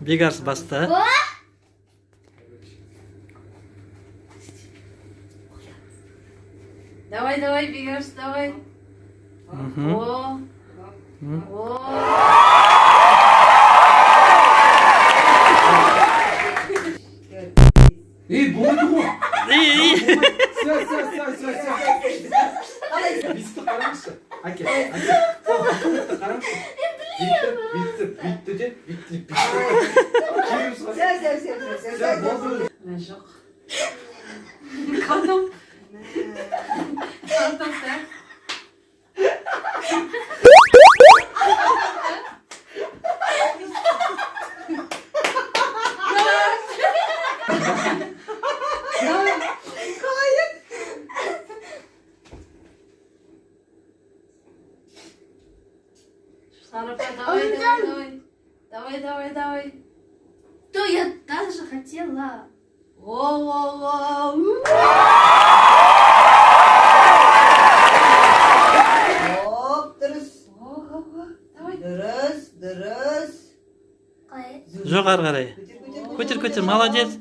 Бекарыс баста. О! Давай, давай, Бекарыс, давай. О. О. Ей, болмайды ғой. Ей, ей. Все, все, все, все, все. Бүйтіп қараңызшы. Әке, әке. Бүйтіп қараңызшы. Бүйтіп, бүйтіп, бүйтті де, бүйтті, бүйтті. Киім Все, шығар. все, все, все, все, Все, все. болды. Мә, жоқ. Қалдым. Қалдым, да. Сарапа, давай, давай, давай. Давай, давай, давай. То я даже хотела. О-о-о. Оп, дұрыс. О-о-о. Давай. Дұрыс, дұрыс. Қалай? Жоқ, ары қарай. Көтер, көтер, Көтер, көтер, молодец.